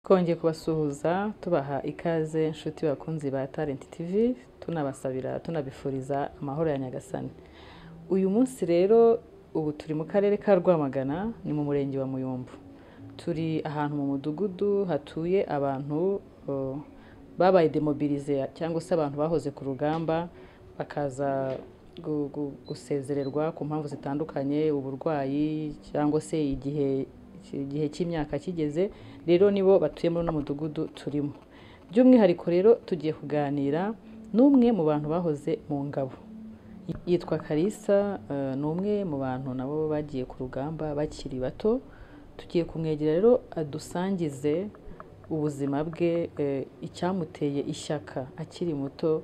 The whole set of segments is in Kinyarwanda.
Twongeye kubasuhuza tubaha ikaze inshuti bakunzi ba Talent TV, tunabasabira tunabifuriza amahoro ya Nyagasani. Uyu munsi rero ubu turi mu karere ka Rwamagana, ni mu murenge wa Muyumbu. Turi ahantu mu mudugudu hatuye abantu babaye demobilize cyangwa se abantu bahoze ku rugamba bakaza gusezererwa ku mpamvu zitandukanye, uburwayi cyangwa se igihe cy'imyaka kigeze. Rero nibo batuye muri uno mudugudu turimo. By'umwihariko rero tugiye kuganira n'umwe mu bantu bahoze mu ngabo, yitwa Kalisa. Ni umwe mu bantu nabo bagiye ku rugamba bakiri bato. Tugiye kumwegera rero adusangize ubuzima bwe, icyamuteye ishyaka akiri muto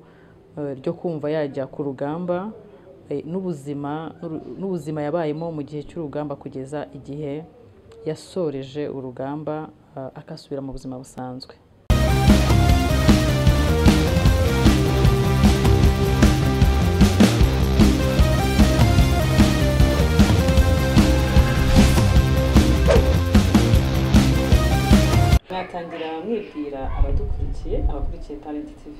ryo kumva yajya ku rugamba, n'ubuzima yabayemo mu gihe cy'urugamba kugeza igihe yasoreje urugamba akasubira mu buzima busanzwe. Mwatangira mwibwira abadukurikiye, abakurikiye Talent TV.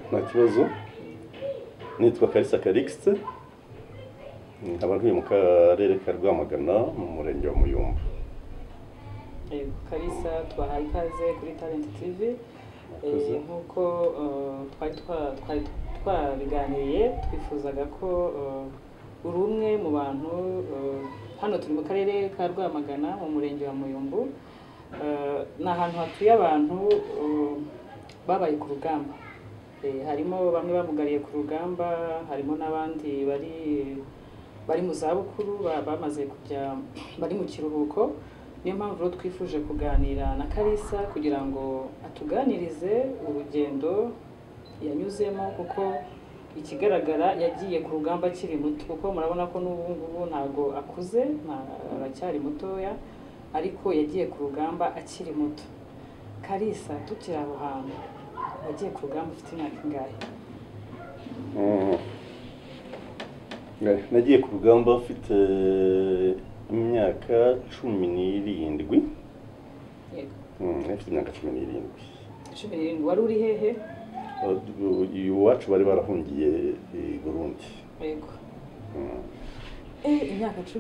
Nta kibazo. Nitwa Kalisa Calixte, nkaba ntuye mu karere ka Rwamagana mu murenge wa Muyumbu. Yego Kalisa, twahaye ikaze kuri Talent TV. Nk'uko twari twabiganiriye, twifuzaga ko uri umwe mu bantu hano turi mu karere ka Rwamagana mu murenge wa Muyumbu. Ni ahantu hatuye abantu babaye ku rugamba. Harimo bamwe bamugariye ku rugamba, harimo n'abandi bari mu zabukuru bamaze kujya bari mu kiruhuko. Niyo mpamvu rero twifuje kuganira na Kalisa kugira ngo atuganirize urugendo yanyuzemo, kuko ikigaragara yagiye ku rugamba akiri muto, kuko murabona ko n'ubu ngubu ntago akuze, aracyari mutoya, ariko yagiye ku rugamba akiri muto. Kalisa, tukiri aho hantu, wagiye ku rugamba ufite imyaka ingahe? Nagiye ku rugamba mfite imyaka 17. Yego. Mfite imyaka 17. 17. Wari uri hehe? Iwacu bari barahungiye i Burundi. Yego. Imyaka 17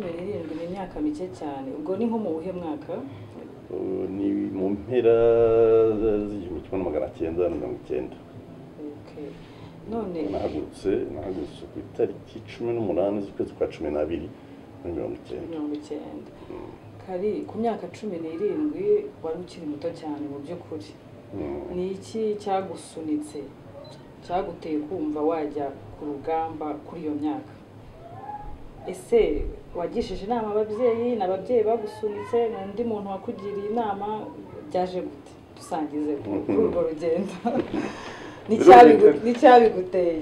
ni imyaka mike cyane. Ubwo ni nko mu buhe mwaka? Ni mu mpera z'1990. Okay. None nahagurutse ku itariki 18 z'ukwezi kwa 12 muri 1990. Kari ku myaka 17 wari ukiri muto cyane mu by'ukuri. Ni iki cyagusunitse, cyaguteye kumva wajya ku rugamba kuri iyo myaka? Ese wagishije inama ababyeyi, n'ababyeyi bagusunitse, n'undi muntu wakugiriye inama? Byaje gute? Dusangize kuri urwo rugendo n'icyabiguteye.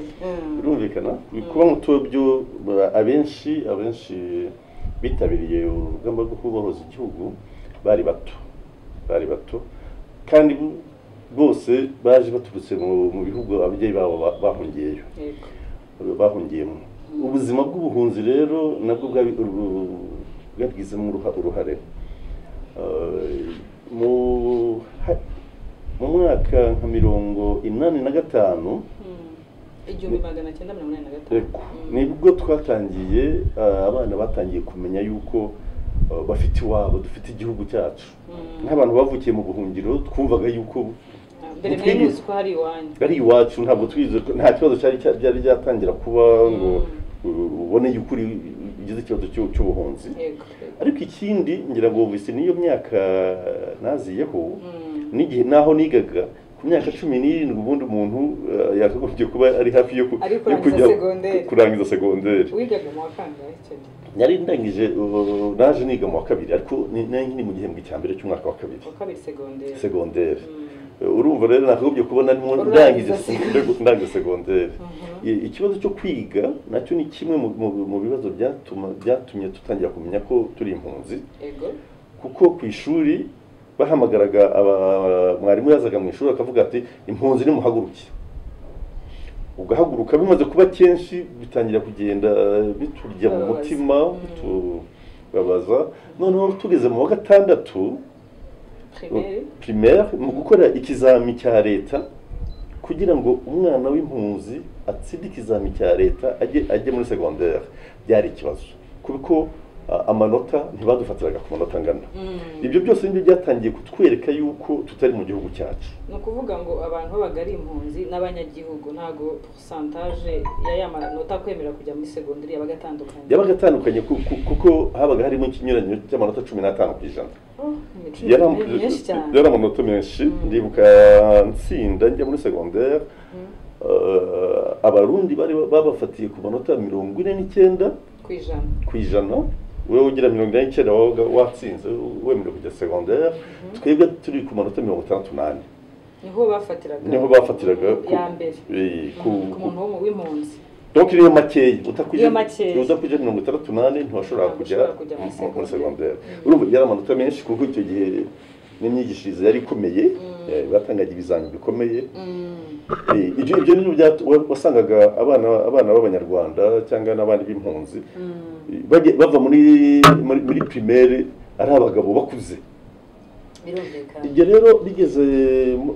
Birumvikana kuba muto byo abenshi bitabiriye urugamba rwo kubohoza igihugu bari bato, kandi bose baje baturutse mu bihugu ababyeyi babo bahungiyeyo, bahungiyemo. Ubuzima bw'ubuhunzi rero nabwo bwabigizemo uruhare. Mu mwaka nka 1985, 1985, nibwo twatangiye, abana batangiye kumenya yuko bafite iwabo, dufite igihugu cyacu. Nk'abantu bavukiye mu buhungiro twumvaga yuko mbere mwari ko hari iwanyu, ari iwacu, ntabwo twize, nta kibazo cyari byatangira kuba ngo ubone yuko ugize ikibazo cy'ubuhunzi. Ariko ikindi ngira ngo bise niyo myaka naziyeho, n'igihe naho nigaga ku myaka 17, ubundi umuntu yakagombye kuba ari hafi yo kujya kurangiza segonderi. Wigaga mu wa kangahe icyo gihe? Nari ndangije, naje niga mu wa kabiri, ariko nari mu gihembwe cya mbere cy'umwaka wa kabiri. Wa kabiri segonderi. Urumva rero nakagombye kubona ndangije segonderi. Ikibazo cyo kwiga nacyo ni kimwe mu bibazo byatumye tutangira kumenya ko turi impunzi. Kuko ku ishuri bahamagaraga mwarimu yazaga mu ishuri akavuga ati impunzi nimuhaguruke. Ugahaguruka bimaze kuba kenshi bitangira kugenda biturya mu mutima, bitubabaza. Noneho tugeze mu wa gatandatu Primaire, mu gukora ikizami cya leta kugira ngo umwana w'impunzi atsinde ikizami cya leta ajye muri secondaire byari ikibazo, kuko amanota ntibadufatiraga ku manota angana. Ibyo byose nibyo byatangiye kutwereka yuko tutari mu gihugu cyacu. Ni ukuvuga ngo abantu babaga ari impunzi n'abanyagihugu ntago pourcentage ya manota kwemera kujya muri secondaire yabaga atandukanye. Yabaga atandukanye kuko habaga harimo ikinyuranyo cy'amanota 15%. Yari amanota menshi. Ndibuka nsinda njya muri secondaire, abarundi bari babafatiye ku manota 49 ku ijana. Wowe ugira 49 wabaga watsinze wemerewe kujya secondaire. Twebwe turi ku manota 64. Niho bafatiraga ya mbere ku muntu w'impunzi. Donc iyo makeya utakwije 64 ntiwashobora kujya muri secondaire. Urumva yari amanota menshi kuko icyo gihe n'imyigishirize yari ikomeye, batangaga ibizami bikomeye. Ibyo nibyo wasangaga abana b'abanyarwanda cyangwa n'abandi b'impunzi bava muri primaire ari abagabo bakuze. Ibyo rero bigeze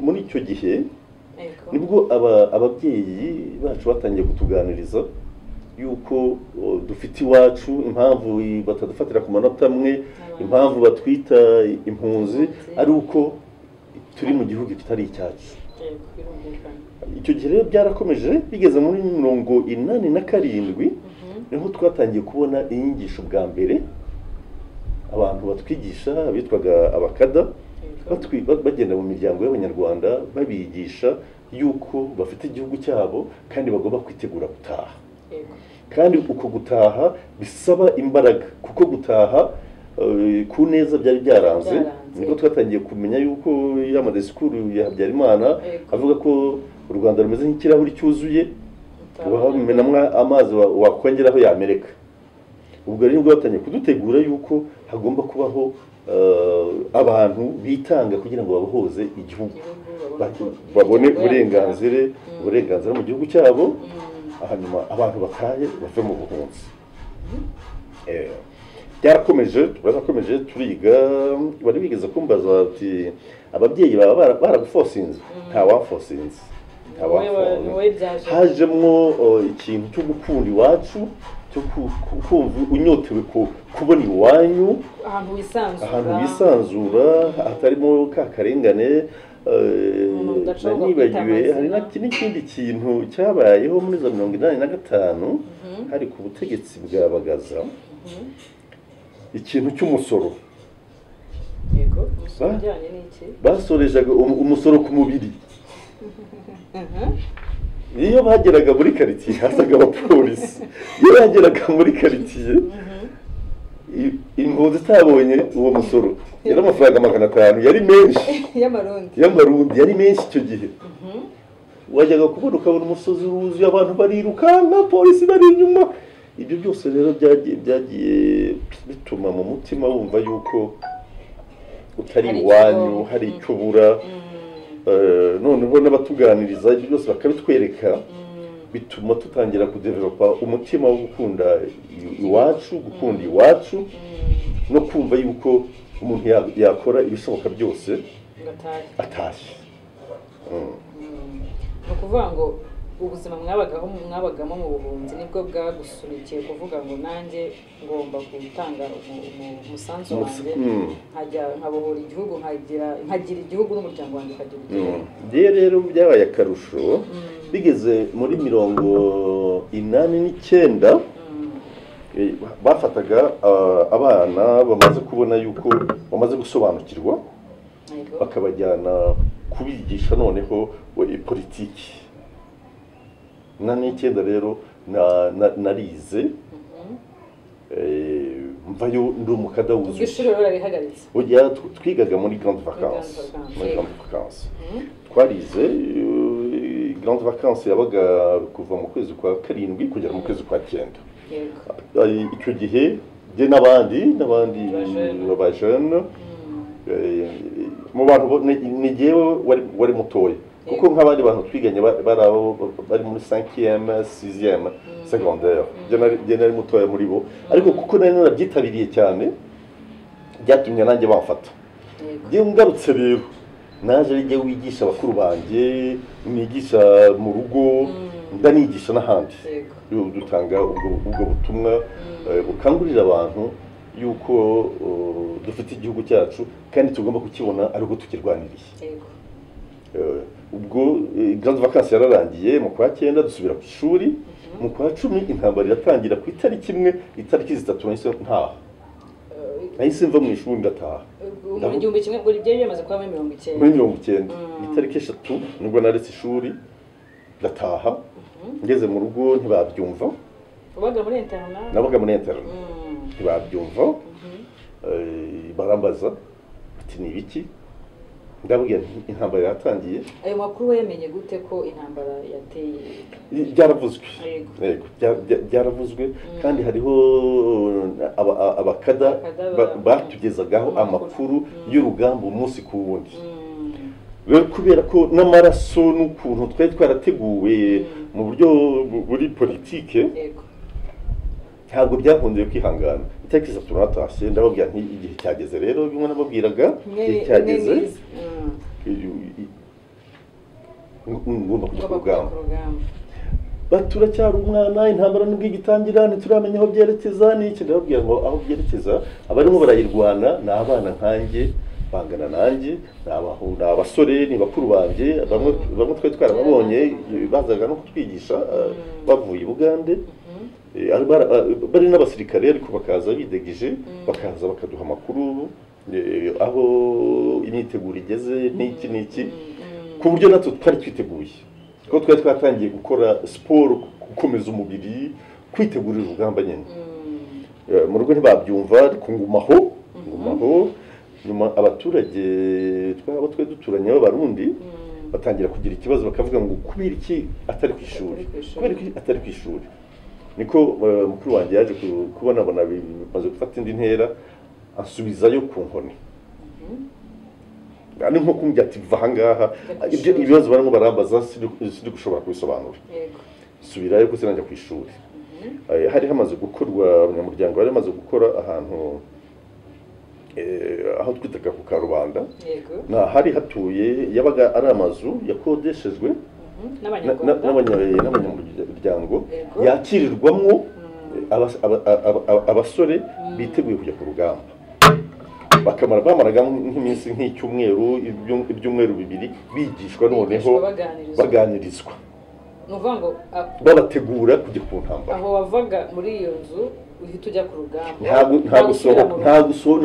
muri icyo gihe nibwo ababyeyi bacu batangiye kutuganiriza yuko dufite iwacu, impamvu batadufatira ku manota amwe, impamvu batwita impunzi ari uko turi mu gihugu kitari icyacu. Icyo gihe rero byarakomeje bigeze muri 87 niho twatangiye kubona inyigisho bwa mbere abantu batwigisha bitwaga abakada, bagenda mu miryango y'abanyarwanda babigisha yuko bafite igihugu cyabo kandi bagomba kwitegura gutaha. Kandi uko gutaha bisaba imbaraga, kuko gutaha ku neza byari byaranze. Niko twatangiye kumenya yuko ya madisikuru ya Habyarimana avuga ko u Rwanda rumeze nk'ikirahuri cyuzuye, wamenamwa amazi wakongeraho yamereka. Ubwo rero nibwo batangiye kudutegura yuko hagomba kubaho abantu bitanga kugira ngo babohoze igihugu, babone uburenganzira mu gihugu cyabo, hanyuma abantu batahe bave mu buhunzi. Byarakomeje, turakomeje turiga. Bari bigeze kumbaza ati ababyeyi baba baragufosinze? Nta wafosinze, hajemwo ikintu cyo gukunda iwacu, cyo kumva unyotewe kubona iwanyu, ahantu wisanzura hatarimo ka karengane. Nibagiwe hari n'ikindi kintu cyabayeho muri za 85 hari ku butegetsi bwa Bagaza, ikintu cy'umusoro. Yego, umusoro ujyanye n'iki? Basorejaga umusoro ku mubiri. Iyo bageraga muri quartier hazaga abapolisi. Iyo bageraga muri quartier impunzi itabonye uwo musoro yari amafaranga 500, yari menshi y'amarundi, yari menshi icyo gihe. Wajyaga kubona ukabona umusozi wuzuye abantu barirukanka, polisi bari inyuma. Ibyo byose rero byagiye bituma mu mutima wumva yuko utari iwanyu, hari icyo ubura. Noneho n'abatuganiriza ibyo byose bakabitwereka, bituma tutangira kudevelopa umutima wo gukunda iwacu, gukunda iwacu no kumva yuko umuntu yakora ibishoboka byose atashye. Ni ukuvuga ngo ubuzima mwabagamo mu buhunzi nibwo bwagusunikiye kuvuga ngo nanjye ngomba gutanga umusanzu wanjye, nkajya nkabohora igihugu, nkagira igihugu n'umuryango wanjye ukagira igihugu. Rero byabaye akarusho bigeze muri 89 bafataga abana bamaze kubona yuko bamaze gusobanukirwa, bakabajyana kubigisha noneho politiki. 89 rero narize mvayo ndi umukada wuzuye. Twigaga muri grande vacances, twarize grande vacances yabaga kuva mu kwezi kwa 7 kugera mu kwezi kwa 9. Icyo gihe jye n'abandi ba jeune mu bantu ni jyewe wari mutoya, kuko nk'abandi bantu twiganye bari muri 5e 6e secondaire, jye nari mutoya muri bo, ariko kuko nari narabyitabiriye cyane byatumye nanjye bamfata. Ngewe ngarutse rero naje ari jye wigisha abakuru banjye, nigisha mu rugo, ndanigisha n'ahandi. Dutanga ubwo butumwa bukangurira abantu yuko dufite igihugu cyacu kandi tugomba kukibona ariko tukirwaniriye. Ubwo grande vacances yararangiye mu kwa 9 dusubira ku ishuri, mu kwa 10 intambara iratangira ku itariki imwe, itariki 3 nahise ntaha. Nahise mva mu ishuri ndataha. Mu gihumbi kimwe ubwo byari bimaze kuba muri 90. Muri 90 itariki 3 nibwo naretse ishuri ndataha. Ngeze mu rugo ntibabyumva. Ubaga muri internat? Nabaga muri internat. Ntibabyumva. Barambaza ati ni ibiki? Ndababwira nti intambara yatangiye. Ayo makuru wayamenye gute ko intambara yateye? Byaravuzwe. Yego, byaravuzwe kandi hariho abakada batugezagaho amakuru y'urugamba umunsi ku wundi. Rero kubera ko n'amaraso n'ukuntu twari twarateguwe mu buryo buri politike, ntabwo byakunze kwihangana. Itariki 3 natashye ndababwira nti igihe cyageze rero, bimwe nababwiraga igihe cyageze ngomba kujya ku rugamba. Baturacyari umwana, intambara nibwo igitangira, ntituramenya aho byerekeza n'iki. Ndababwira ngo aho byerekeza abarimo barayirwana ni abana nkanjye, bangana nanjye, ni abasore, ni bakuru banjye, bamwe twari twarababonye bazaga no kutwigisha bavuye i Bugande. Bari n'abasirikare ariko bakaza bidegije, bakaza bakaduha amakuru aho imyiteguro igeze n'iki n'iki, ku buryo natwe twari twiteguye, kuko twari twatangiye gukora siporo, gukomeza umubiri, kwitegurira urugamba nyine. Mu rugo ntibabyumva, ariko ngumaho. Nyuma abaturage twaba twe duturanye b'Abarundi batangira kugira ikibazo, bakavuga ngo kubera iki atari ku ishuri, kubera iki atari ku ishuri. Niko mukuru wanjye yaje kubonabona bimaze gufata indi ntera, asubizayo ku nkoni. Ni nko kumbwira ati va ahangaha, ibyo ibibazo barimo barambaza sindi gushobora kubisobanura. Subirayo kuko sinajya ku ishuri. Hari hamaze gukorwa, abanyamuryango bari bamaze gukora ahantu aho twitaga ku Karubanda. Na hari hatuye yabaga ari amazu yakodeshejwe n'abanyamuryango yakirirwamo abasore biteguye kujya ku rugamba. Bakamara bamaraga nk'iminsi nk'icyumweru, ibyumweru 2 bigishwa, noneho baganirizwa, babategura kujya ku ntambara. Aho wavaga muri iyo nzu uhita ujya ku rugamba? Nta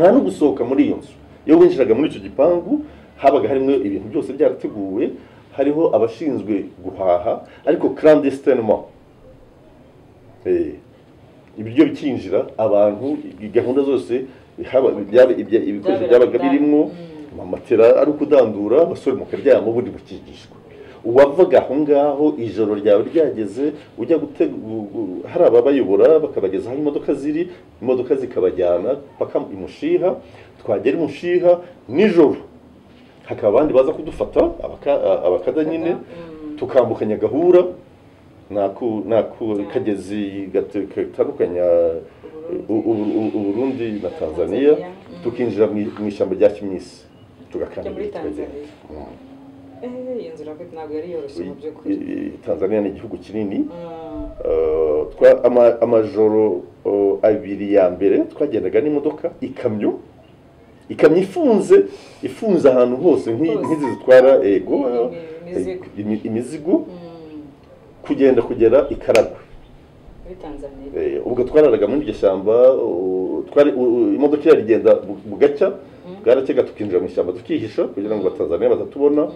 no gusohoka muri iyo nzu. Iyo winjiraga muri icyo gipangu habaga harimo ibintu byose byarateguwe, hariho abashinzwe guhaha ariko clandestinement. Ibiryo bikinjira, abantu, gahunda zose, ibikoresho byabaga birimo, amatera ari ukudandura, abasore mukaryama ubundi mukigishwa. Uwavaga aho ngaho ijoro ryawe ryageze ujya hari ababayobora bakabageza aho imodoka ziri, imodoka zikabajyana paka imushiha. Twagera imushiha nijoro hakaba abandi baza kudufata, abakada nyine, tukambukanya gahura naku kagezi gatandukanya Uburundi na Tanzania, tukinjira mu ishyamba rya Kimisi, tugakanda tukagenda. Iyo nzira ntabwo yari yoroshye mu by'ukuri. Tanzania ni igihugu kinini. Amajoro 2 ya mbere twagendaga n'imodoka, ikamyo ifunze ahantu hose nk'izi zitwara ego imizigo, kugenda kugera i Karagwe muri Tanzania. Ubwo twararaga muri iryo shyamba, twari imodoka iragenda bugacya, bwarakega tukinjira mu ishyamba tukihisha kugira ngo Tanzania batatubona.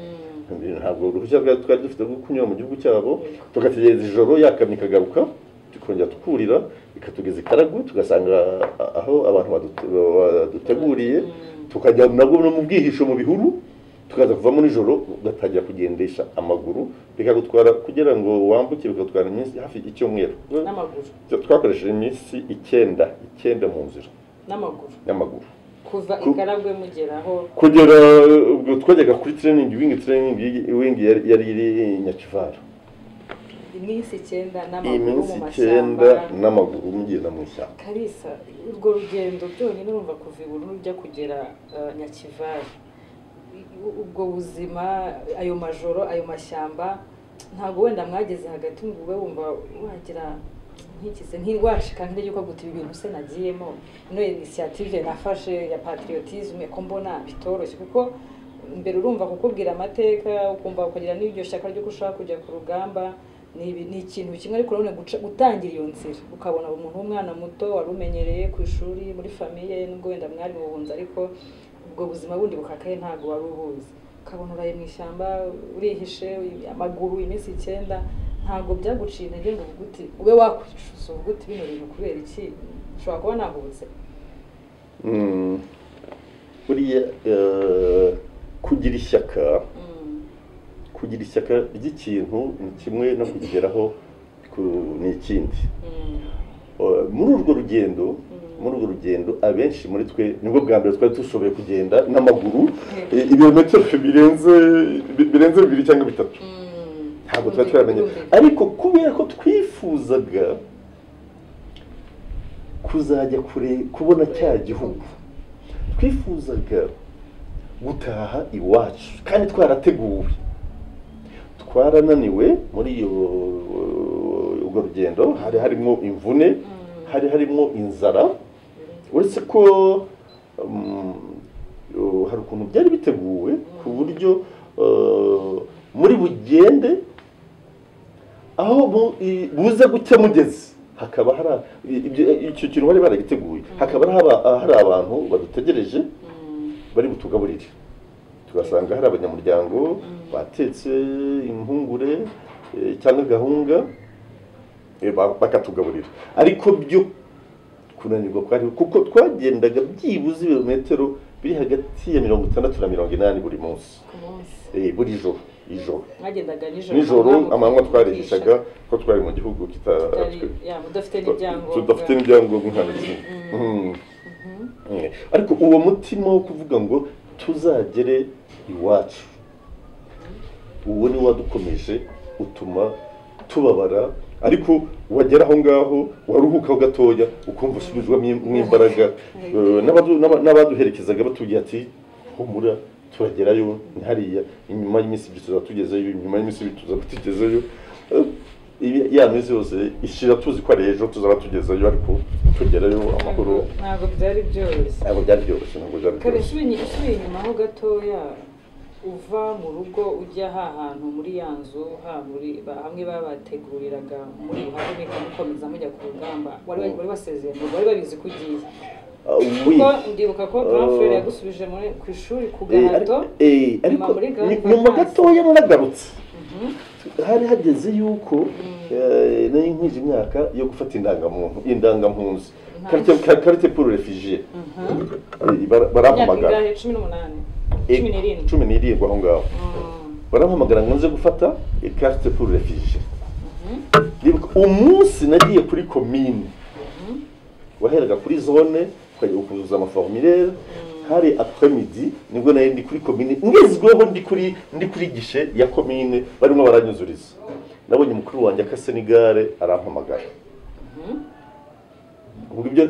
Ntabwo uruhushya twari dufite rwo kunyura mu gihugu cyabo, tugategereza ijoro yakamye ikagaruka, tukongera tukurira ikatugeza i Karagwe, tugasanga aho abantu baduteguriye, tukajya nabwo no mu bwihisho mu bihuru, tukaza kuvamo nijoro, ugatangira kugendesha amaguru, bikagutwara kugira ngo wambuke bikagutwara iminsi hafi icyumweru. N'amaguru twakoresheje iminsi 9 mu nzira n'amaguru. Kuva i Karagwe mugeraho kugera ubwo twajyaga kuri training wing, training wing yari iri Nyakivara. Iminsi 9 n'amaguru mu Iminsi 9 mashyamba. n'amaguru mugenda mu ishyamba. Kalisa, urwo rugendo byonyine urumva kuva i Burundi ujya kugera Nyakivale, ubwo buzima, ayo majoro, ayo mashyamba, ntabwo wenda mwageze hagati ngo ube wumva wagira nk'ikize ntiwacika nk'intege uko guta ibi bintu se nagiyemo, ino initiative nafashe ya patriotisme ko mbona bitoroshye? Kuko mbere urumva kukubwira amateka, ukumva ukagira n'iryo shyaka ry'uko ushaka kujya ku rugamba, ni ikintu kimwe, ariko urabona gutangira iyo nzira ukabona umuntu w'umwana muto wari umenyereye ku ishuri, muri famille, nubwo wenda mwari mu buhunzi, ariko ubwo buzima bundi bukakaye ntabwo wari ubuzi, ukabona uraye mu ishyamba, urihishe amaguru iminsi 9, ntabwo byaguciye intege ngo uvuge uti ube wakwicuza, uvuge uti bino bintu kubera iki ushobora kuba nahubutse? Buriya kugira ishyaka, kugira ishyaka ry'ikintu ni kimwe, no kugeraho ni ikindi. Muri urwo rugendo abenshi muri twe nibwo bwa mbere twari dushoboye kugenda n'amaguru ibirometero birenze 2 cyangwa 3. Ntabwo twari twaramenye, ariko kubera ko twifuzaga kuzajya kure, kubona cya gihugu, twifuzaga gutaha iwacu kandi twarateguwe, twarananiwe muri iyo urwo rugendo. Hari harimo imvune, hari harimo inzara, uretse ko hari ukuntu byari biteguwe ku buryo muri bugende aho buze gucya mugeze hakaba hari icyo kintu bari baragiteguye, hakaba hari abantu badutegereje bari butugaburire. Tugasanga hari abanyamuryango batetse impungure cyangwa gahunga, bakatugaburira. Ariko byo kunanirwa kwari, kuko twagendaga byibuze ibirometero biri hagati ya 60 na 80 buri munsi. Ku munsi? Buri joro, ijoro. Mwagendaga nijoro? Nijoro. Amanywa? Amanywa twarihishaga ko twari mu gihugu kita Ya, mudafite n'ibyangombwa. Tudafite n'ibyangombwa nta na kimwe. Ariko uwo mutima wo kuvuga ngo tuzagere iwacu, uwo ni wadukomeje, utuma tubabara, ariko wagera aho ngaho waruhukaho gatoya ukumva usubizwamo imbaraga. N'abaduherekezaga batubwiye ati: "Humura, turagerayo, ni hariya inyuma y'iminsi 2 tuzaba tugezeyo, inyuma y'iminsi 2 tuzaba tugezeyo." Ya minsi yose ishira tuzi ko ari ejo tuzaba tugezeyo, ariko tugerayo amahoro. Ntabwo byari byoroshye. Ntabwo byari byoroshye, ntabwo byari Kare byoroshye. Usubiye inyuma ho gatoya, uva mu rugo ujya ha hantu muri ya nzu, ha muri hamwe babateguriraga muri buhave mukomeza mujya ku rugamba, wari wasezeye mu rugo, bari babizi ko ugiye? Ah, oui. Kuko ndibuka ko grand frère yagusubije muri ku ishuri ku gahato. Ariko Nyuma muri grande nyuma vacances. gatoya naragarutse. Hari hageze yuko nari nkwije imyaka yo gufata indangamuntu, indangampunzi, carte pour réfugié. Imyaka Barampamagara. ingahe? 18? 17? 17 aho ngaho. Barampamagara ngo nze gufata carte pour réfugié. Ndibuka umunsi nagiye kuri komine, waheraga kuri zone ukajya ukuzuza amaformulaire, hari après midi nibwo nari ndi kuri komine, ngezweho ndi kuri guichet ya komine barimo baranyuzuriza, nabonye mukuru wanjye akase n'igare arampamagara. Ubwo ibyo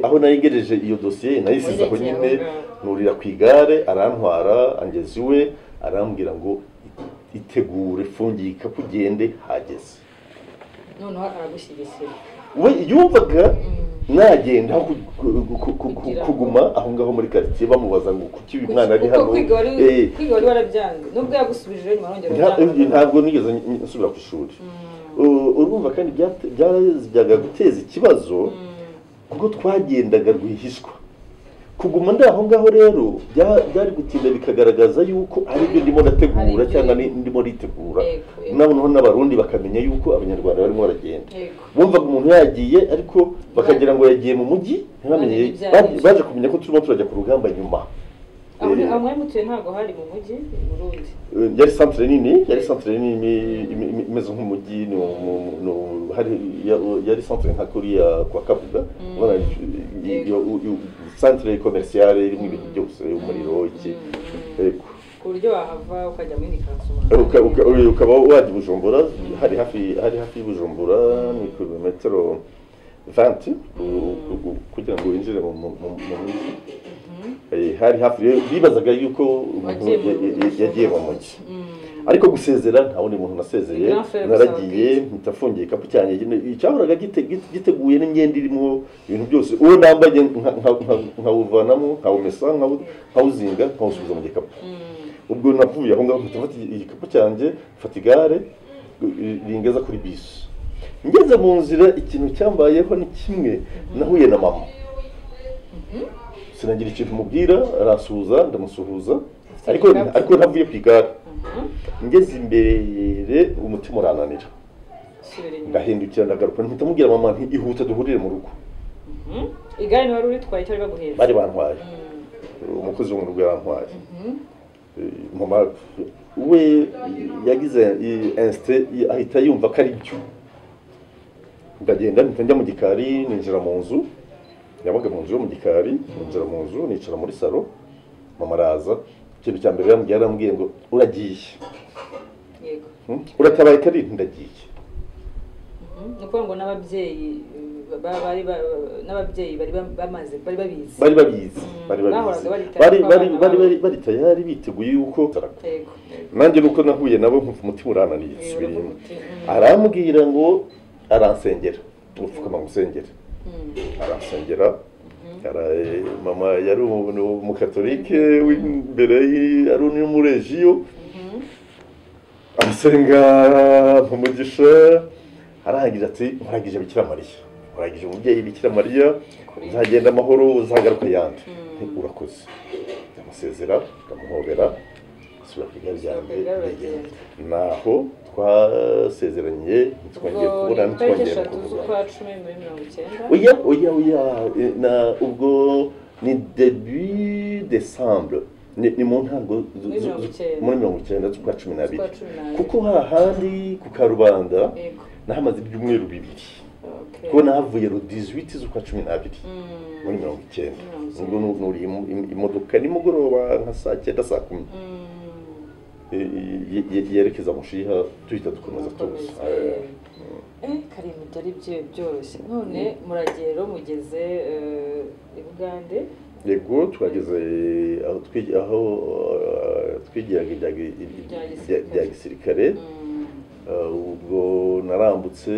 aho nari ngejeje iyo dosiye nayisize aho Wayirekeye nyine, aho ngaho. nurira ku igare, arantwara angeza iwe, arambwira ngo: "Itegure, fungira igikapu ugende, hageze." Noneho aragushyigikira? We yumvaga nagenda aho Kugira ngo- kuguma aho ngaho muri quartier bamubaza ngo kuki uyu mwana ari Kuko hano. kwiga wari warabyanze, nubwo yagusubije nyuma arongera arabyanga. Ntabwo nigeze nsubira ku ishuri. Urumva kandi byajyaga guteza ikibazo kuko twagendaga rwihishwa. Kuguma ndi aho ngaho rero byari gutinda bikagaragaza yuko ari ibyo ndimo ndategura Hari ibyo cyangwa urimo. ndimo ritegura. Yego, yego. Noneho n'Abarundi bakamenya yuko Abanyarwanda barimo baragenda. Bumvaga umuntu yagiye, ariko bakagira ngo yagiye mu mujyi, ntibamenye. Bamenye ibyo ari byo. Baje kumenya ko turimo turajya ku rugamba nyuma. Aho mwari mutuye ntabwo hari mu mujyi i Burundi? Yari centre nini imeze nk'umujyi, hari yari centre nka kuriya kwa Kabuga. Ubona iyo centre commerciale irimo ibintu byose, umuriro, iki. Yego. Ku buryo wahava ukajya muri quartier, ukaba wajya i Bujumbura, hari hafi y'Ibujumbura, ni kilometero 20 kugira ngo winjire mu mujyi. Hari hafi, bibazaga yuko umuntu yagiye mu mujyi, ariko gusezera nta wundi muntu nasezeye, naragiye mpita mfungiye igikapu cyanjye cyahoraga giteguye n'imyenda irimo ibintu byose, uwo nambaye nkawuvanamo, nkawumesa, nkawuzinga, nkawusubiza mu gikapu. Ubwo navuye aho ngaho mpita mfata igikapu cyanjye, mfata igare ringeza kuri bisi. Ngeze mu nzira ikintu cyambayeho ni kimwe, nahuye na mama, sinagira ikintu mubwira, arasuhuza ndamusuhuza, ariko ntavuye ku igare. Ngeze imbere umutima urananira, ndahindukira ndagaruka, mpita mubwira mama nti ihute duhurire mu rugo. Igare wari uritwaye cyangwa baguhetse? Bari bantwaye, umukozi wo mu rugo yarantwaye. Mama we yagize instinct, ahita yumva ko ari byo. Ndagenda mpita njya mu gikari, ninjira mu nzu, yabaga mu nzu yo mu gikari, ninjira mu nzu nicara muri salo, mama araza. Ikintu cya mbere yarambwiye ngo uragiye, yego, uratabaye kari, ndagiye. Ni ukuvuga ngo n'ababyeyi bari bamaze, bari babizi, bari tayari biteguye yuko nanjye nuko nahuye nabo nkumva umutima urananiye, nsubira. Arambwira ngo aransengera, upfukama ngusengera, aransengera. Mama yari umukatolike w'imbere, ari n'umurejiyo, asenga umugisha, arangije ati nkuragije Bikira Mariya, nkuragije umubyeyi Bikira Mariya, uzagenda amahoro, uzagaruka yandi. Urakoze. Ndamusezera, ndamuhobera, asubira ku igare ryanjye ndagenda. Naho twasezeranye, ntitwongeye kubona, ntitwongeye kuvugana. Oya oya oya, na ubwo ni début décembre, ni mu ntango muri 90 z'ukwa 12, kuko hahandi ku Karubanda nahamaze ibyumweru 2, kuko nahavuye le 18 z'ukwa 12 muri 90. Ubwo nuriye imodoka nimugoroba nka saa 9 saa 10 yerekeza Mushiha, tuhita dukomeza tuza. Karimi byari byoroshye. None muragero mugeze i Bugande? Yego, twageze aho twigiraga ibya gisirikare. Ubwo narambutse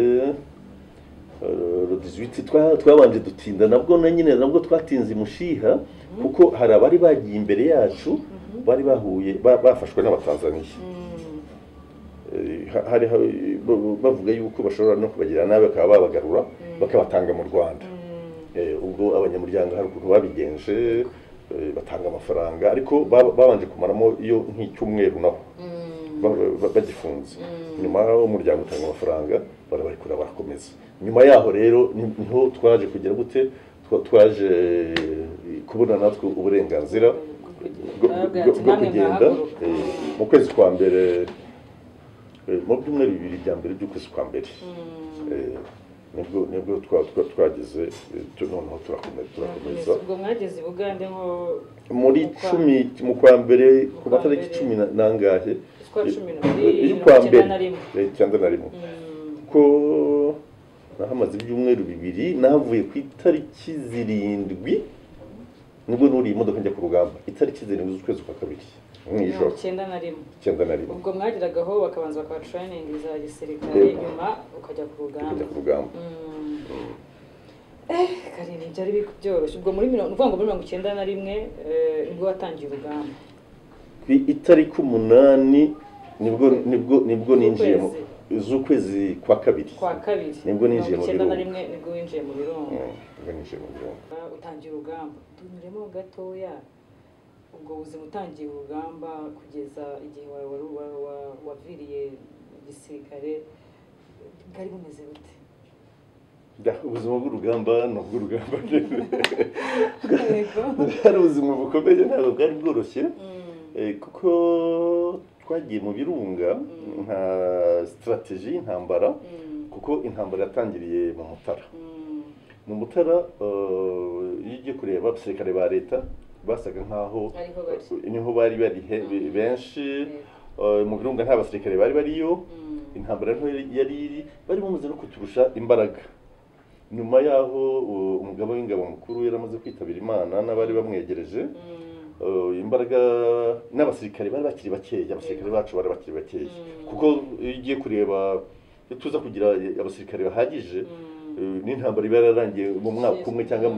le 18, twabanje dutinda nabwo na nyine nabwo twatinze Mushiha, kuko hari abari bagiye imbere yacu bari bahuye bafashwe n'Abatanzaniya, hari bavuga yuko bashobora no kubagira nabi bakaba babagarura bakabatanga mu Rwanda. Ubwo abanyamuryango hari ukuntu babigenje, batanga amafaranga, ariko babanje kumaramo iyo nk'icyumweru naho bagifunze. Nyuma umuryango utanga amafaranga, barabarekura barakomeza. Nyuma yaho rero niho twaje kugira gute, twaje kubona natwe uburenganzira bwo kugenda mu kwezi kwa mbere, mu byumweru 2 bya mbere by'ukwezi kwa mbere, nibwo twageze noneho turakomeza. Ubwo mwageze i Bugande nko muri 10 mu kwa mbere, ku matariki 10 nangahe y'ukwa mbere 91, ko nahamaze ibyumweru 2, navuye ku itariki 7 nibwo nuriye imodoka njya ku rugamba, itariki 7 z'ukwezi kwa kabiri mw'ijoro 91. Ubwo mwagiragaho bakabanza bakaba training za gisirikare, nyuma ukajya ku rugamba. Karimi byari byoroshye. Ubwo muri 91 nibwo watangiye urugamba. Ku itariki 8 nibwo ninjiye z'ukwezi kwa kabiri, nibwo ninjiye mu birunga. 91 nibwo winjiye mu birunga. Utangiye urugamba, tunyuremo gatoya. Ubwo buzima utangiye urugamba kugeza igihe waviriye gisirikare bwari bumeze bute? Ubuzima bw'urugamba ni ubw'urugamba, bwari ubuzima bukomeye, ntabwo bwari bworoshye, kuko twagiye mu birunga nka strategy y'intambara, kuko intambara yatangiriye mu Mutara. Mu Mutara iyo ugiye kureba abasirikare ba leta basaga nkaho niho bari bari benshi. Mu birunga nta basirikare bari bariyo, intambara nto yari iri, bari bamaze no kuturusha imbaraga. Nyuma yaho umugaba w'ingabo mukuru yaramaze kwitabira Imana n'abari bamwegereje, imbaraga n'abasirikare bari bakiri bakeya, abasirikare bacu bari bakiri bakeya, kuko iyo ugiye kureba tuza kugira abasirikare bahagije n'intambara iba yararangiye mu mwaka umwe cyangwa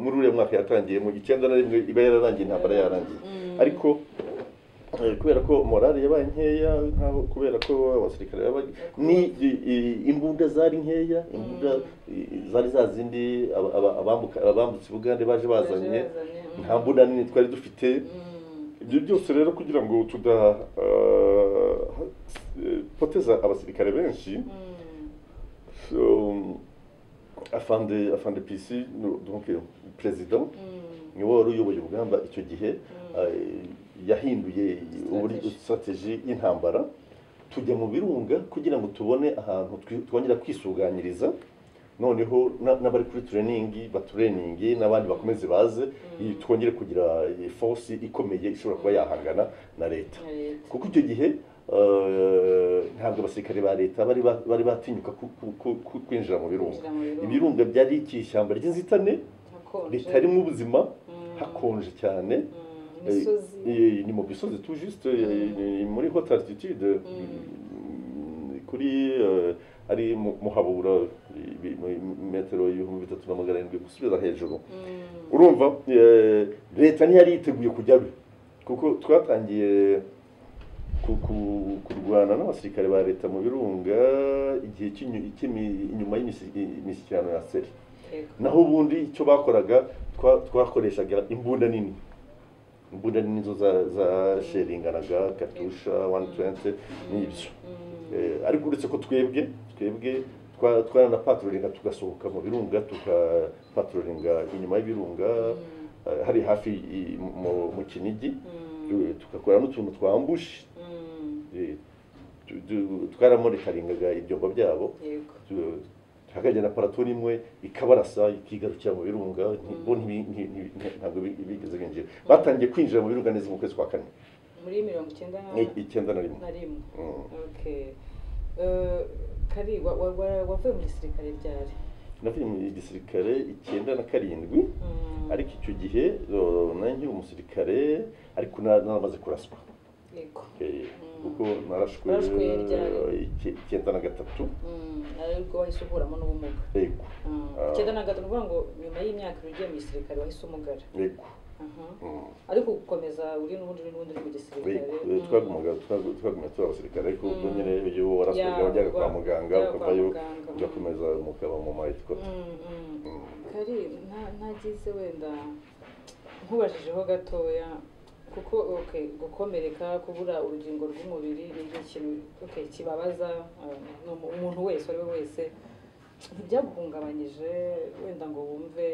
muri uriya mwaka yatangiye mu 91 iba yararangiye, intambara yarangiye. Ariko kubera ko morale yabaye nkeya, nkaho kubera ko abasirikare ni imbunda zari nkeya, imbunda zari zazindi abambutse Bugande baje bazanye, nta mbunda nini twari dufite. Ibyo byose rero kugira ngo tudapoteza abasirikare benshi, afande PC, donc president niwe wari uyoboye urugamba icyo gihe, yahinduye uburyo strategy y'intambara, tujya mu birunga kugira ngo tubone ahantu twongera kwisuganyiriza, noneho n'abari kuri training batraining n'abandi bakomeze baze, twongere kugira force ikomeye ishobora kuba yahangana na leta. Kuko icyo gihe ntabwo abasirikare ba leta bari batinyuka kwinjira mu birunga. Ibirunga byari ishyamba ry'inzitane ritarimo ubuzima, hakonje cyane, ni mu bisozi tout juste, muri haute altitude, kuri ari Muhabura metero 3700 gusubira hejuru. Urumva leta ntiyari yiteguye kujyayo, kuko twatangiye kurwana n'abasirikare ba leta mu birunga igihe inyuma y'imishyikirano ya Seri. Naho ubundi icyo bakoraga twakoreshaga imbunda nini, imbunda nini zo za sheringanaga Katusha 120 n'ibyo. Ariko uretse ko twebwe twaranapatrolinga tugasohoka mu birunga, tukapatrolinga inyuma y'ibirunga hari hafi mu Kinigi, tugakora n'utuntu twa ambush, twaramurikaringaga ibyombo byabo, hakagenda paratoni imwe ikabarasa ikigarukira mu birunga, bo ntabwo bigeze binjira. Batangiye kwinjira mu birunga neza mu kwezi kwa kane muri 91. Okay. Kari wavuye mu gisirikare ryari? Navuye mu gisirikare 97, ariko icyo gihe nanjye umusirikare, ariko naramaze kuraswa. Yego. Kuko narashwe 93. Ariko wahise uhuramo n'ubumuga. Yego. 93 uvuga ngo nyuma y'imyaka ugiye mu gisirikare wahise umugara. Yego. Ariko gukomeza uri n'ubundi uri mu gisirikare. Twagumye turi abasirikare, ariko ubwo nyine iyo waraswaga wajyaga kwa muganga ukavayo ugakomeza mukaba mu mayikota. Kari ntagize wenda nkubajijeho gatoya, kuko okay gukomereka, kubura urugingo rw'umubiri ni ikintu okay kibabaza umuntu wese ari we wese, ntibyaguhungabanyije wenda ngo wumve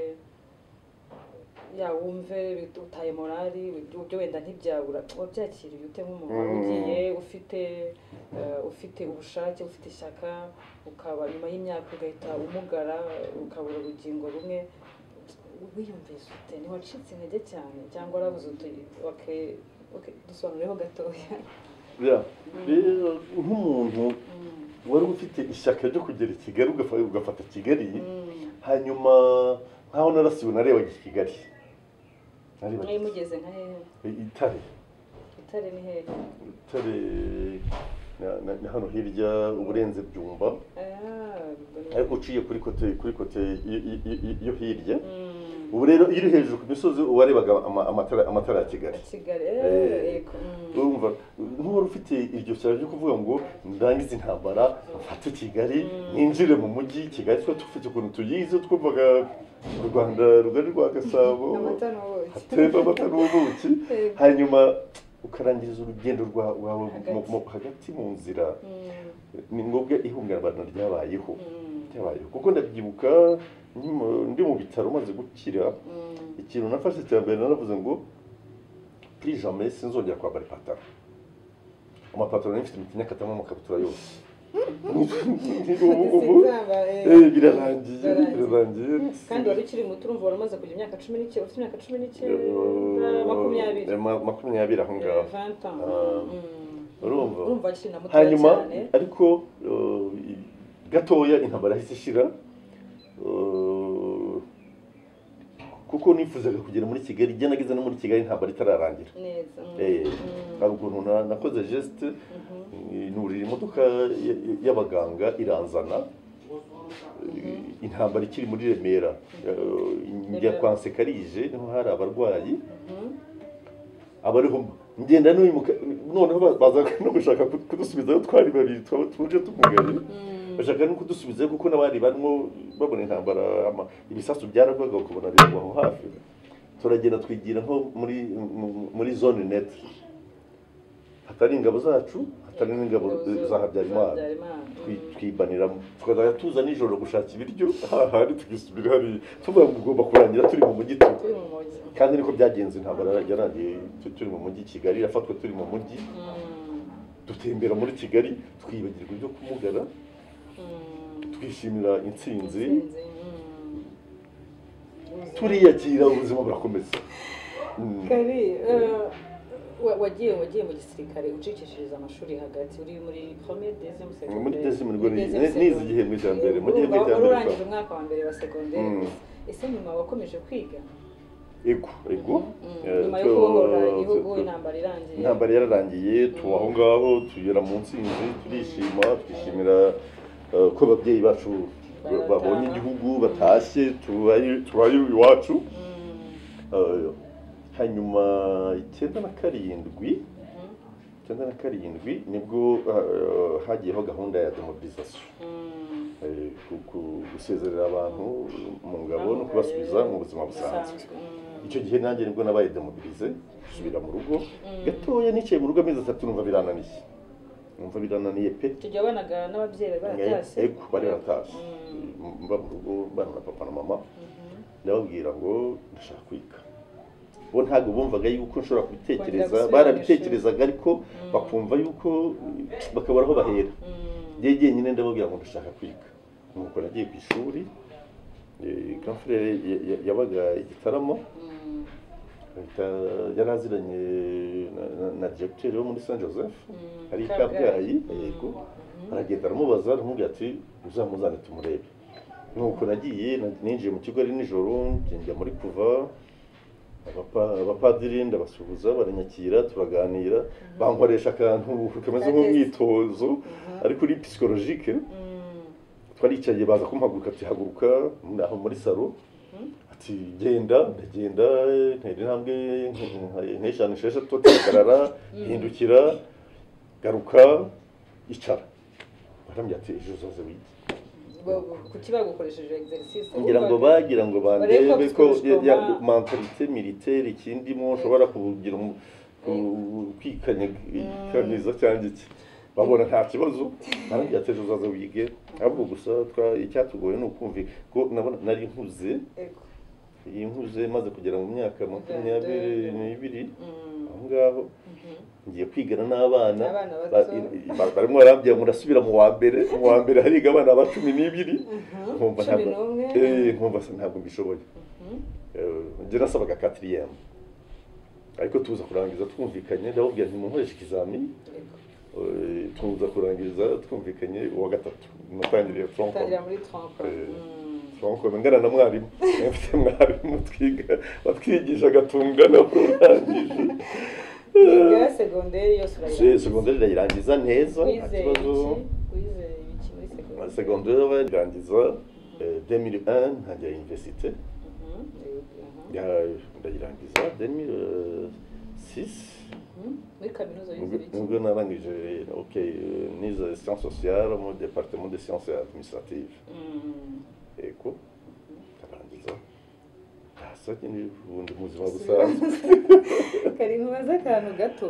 wumve utaye morali, ibyo wenda ntibyabura, wabyakiriye ute nk'umuntu wari ugiye ufite ubushake, ufite ishyaka, ukaba nyuma y'imyaka ugahita umugara ukabura urugingo rumwe, wiyumvise ute? Ntiwacitse intege cyane cyangwa warabuze uti okay dusobanureho gatoya? Nk'umuntu wari ufite ishyaka ryo kugera i Kigali, ugafata Kigali, hanyuma nkaho narasiwe narebaga i Kigali. Mwari mugeze nka hehe? Itare. Itare ni hehe? Itare ni hano hirya uburenze Byumba, ariko uciye kuri kote yo hirya. Ubu rero iyo uri hejuru ku misozi warebaga amatara ya Kigali. Urumva nk'uwari ufite iryo shyaka ryo kuvuga ngo ndangize intambara mfate Kigali, ninjire mu mujyi Kigali, twe dufite ukuntu tuyizi, twumvaga u Rwanda rugari rwa Gasabo hatemba amata n'ubuki, hanyuma ukarangiriza urugendo rwawe hagati mu nzira. Ni ngombwa ihungabana ryabayeho, kuko ndabyibuka ndi mu bitaro maze gukira, ikintu nafashe cya mbere naravuze ngo plus jamais sinzongera kwambara ipataro. Amapataro nari mfite imitinya akatamo amakabutura yose. Ubu birarangiye, birarangiye. Kandi wari ukiri muto, urumva wari umaze kugira imyaka 19, ufite imyaka 19, 20. 20 aho ngaho. 20 ans. Urumva? Urumva akiri na mutoya Hanyuma cyane. ariko gatoya intambara yahise ishira, kuko nifuzaga kugera muri Kigali. Njye nageze no muri Kigali intambara itararangira. Neza. Hari ukuntu nakoze geste, nurira imodoka y'abaganga iranzana, intambara ikiri muri Remera. Njya kwa Nsekarije, niho hari abarwayi, abariho ngenda n'uyu. Noneho baza no gushaka kudusubizayo, twari babiri twaba tuje tumugaye, bashaka no kudusubizayo kuko n'abari barimo babona intambara, ibisasu byaragwaga ukabona biragwa aho hafi. Turagenda twigira nko muri zone neutre, hatari ingabo zacu, hatari n'ingabo za Habyarimana. Twibanira, tukazajya tuza nijoro gushaka ibiryo hahandi, tugisubira hariya, tuvuga ngo ugomba kurangira turi mu mujyi tu. Turi mu mujyi. Kandi niko byagenze, intambara yarangiye turi mu mujyi, Kigali irafatwa turi mu mujyi. Dutembera muri Kigali, twibagirwa ibyo kumugara, twishimira intsinzi. Intsinzi. Turiyakira, ubuzima burakomeza. Kari wagiye mu gisirikare ucikishiriza amashuri hagati, uri muri premier, deuxième secondaire? Muri deuxième nibwo Muri deuxième. Nize igihembwe cya mbere, mu gihembwe cya Wari mbere. urangije umwaka wa mbere wa secondaire gusa. Ese nyuma wakomeje kwiga? Ego. Nyuma yo kubohora igihugu, intambara irangiye? Intambara yararangiye, tuba aho ngaho, tugera mu ntsinzi, turishima, twishimira ko ababyeyi bacu babonye igihugu, batashye, tubaye iwacu. Hanyuma 97, 97 nibwo hagiyeho gahunda ya demobilisation, gusezerera abantu mu ngabo no kubasubiza mu buzima busanzwe. Icyo gihe nanjye nibwo nabaye démobilisé, gusubira mu rugo gatoya. Nicaye mu rugo amezi 3, numva birananiye, numva birananiye pe. Icyo gihe wabanaga n'ababyeyi bari baratashye? Ego, bari baratashye. Mba mu rugo mbana na papa na mama, ndababwira ngo ndashaka kwiga. Bo ntabwo bumvaga yuko nshobora kubitekereza. Kongera gusubira mu. Barabitekerezaga ariko bakumva yuko bakabura aho bahera. Njye jyenyine ndababwira ngo ndashaka kwiga. Nuko nagiye ku ishuri. Grand frère yabaga i Gitarama, yari aziranye na directeur wo muri Saint Joseph hari i Kabgayi. Yego, aragenda aramubaza, aramubwira ati: "Uzamuzane tumurebe." Nuko nagiye, ninjiye mu kigo ari nijoro, njya muri kuva abapadiri, ndabasuhuza, baranyakira, turaganira, bankoresha akantu kameze nk'umwitozo ariko uri psychologique. Twaricaye, baza kumpaguruka, ati: "Haguruka aho muri salon." Ati: "Genda." Ndagenda, ntera intambwe nk'eshanu, esheshatu, hagarara, hindukira, garuka, icara. Barambwira ati: "Ejo uzaze wige." Kuki bagukoresheje exercice? Ngira ngo bagira ngo Barebe ko bandebe ko ya psychologiquement- mentalité militaire ikindimo, nshobora kugira kwikanyiza cyangwa iki. Babona nta kibazo, barambwira ati: "Ejo uzaze wige." Ahubwo gusa icyatugoye ni ukumva ko nabona nari nkuze. Iyi nkuze maze kugera mu myaka 22 aho ngaho, ngiye kwigana n'abana Abana bato. Barimo barambwira ngo ndasubira mu wa mbere. Mu wa mbere hariga abana ba 12, nkumva Cumi ntabwo n'umwe. Nkumva se ntabwo mbishoboye. Njye nasabaga quatrième, ariko tuza kurangiza twumvikanye. Ndababwira nti: "Munkoreshe ikizamini." Tuza kurangiza twumvikanye uwa gatatu. Natangiriye tronc Tangira muri tronc. Tronc commun ngana na mwarimu. Mfite mwarimu twiga watwigishaga tungana, urangije. Wiga segonderi yose urayirangiza? Segonderi ndayirangiza neza, nta Wize kibazo. iki? Wize ibiki muri segonderi? Segonderi irangiza 2001, ntangira université. Ndayirangiza 2006. Muri kaminuza wize ibiki? Nubwo narangije, ok, nize sciences sociales mu département de sciences administratives. Ego, ndarangiza, hasa nyine ubundi mu buzima busanzwe. Kari nkubaze akantu gato.